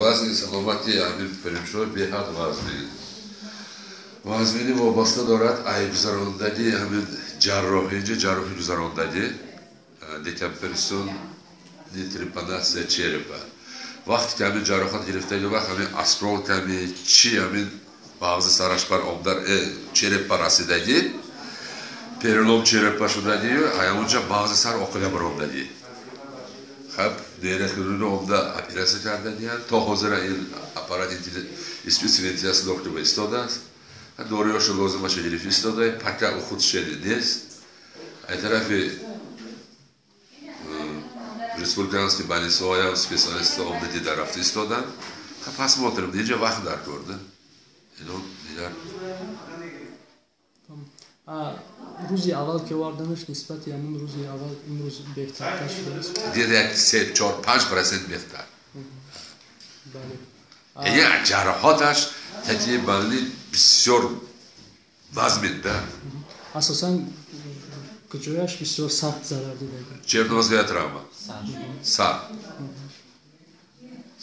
Вазъи саломатии Амир Фаримшоҳ беҳад вазнин. Вазнинӣ вобаста дорад ай гузарондани ҳамин ҷарроҳӣ, инҷа ҷарроҳӣ гузарондани декомпрессионный трепанация черепа. Вақте ки ҳамин ҷароҳат гирифтаги вақт ҳамин осколками чи ҳамин мағзи сараш бар омдар черепа расидагӣ, перелом черепа шудагию ҳамонҷа мағзи сар оқида баромдагӣ. Хаб нейрохирургия омда оператсия кардагиянд. То ҳозира ин аппарат искусственный вентиляция локтиба истодааст. Доруёшо лозимаша гирифта истода, пока ухудшение нест. Ай тарафи республиканский больницаҳоям специалистҳо омда дида рафта истоданд. Посмотрим, инҷа вақт дар кор да. Ино дигар. Рӯзи аввал ки оварданаш нисбати ҳамун рӯзи аввал имрӯз беҳтартар шудааст? Дид як 3, 4, 5% беҳтар. Яъне ҷароҳаташ таҷриба балли бисёр вазмин да. Асосан куҷояш бисёр сахт зарар дида? Черепно-мозговая травма. Сар.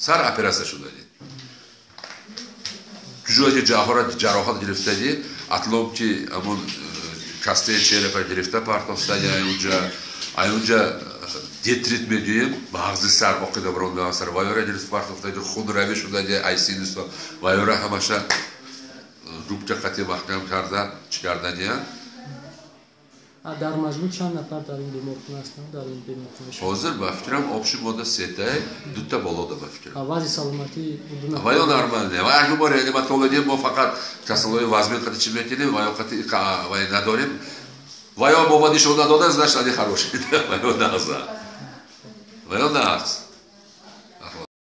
Сар оператсия шудагӣ. Куҷое ки ҷароҳат гирифтагӣ, отломки ҳамон костей черепа гирифта партофтагӣ ай унҷа детрит мегӯем, мағзи сар оқида баронда сар вайора гирифта партофтагӣ, хунравӣ шудагӣ ай синусо вайора ҳамаша губка қати маҳкам карда чӣ кардания. Дар маҷмӯъ чанд нафар дар ин беморхона ҳастанд, дар ин беморхона? Ҳозир ба фикрам общий мода сетае, дута болода ба фикрам. Вазъи саломатии ва ё нормальный. Ва агар мо реаниматология, мо фақат касалҳои вазмин қати чӣ мекунем, ва ё қати вай надорем. Ва ё мо ба нишон надода, значит, они хорошие. Ва ё нағза, ва ё нағз.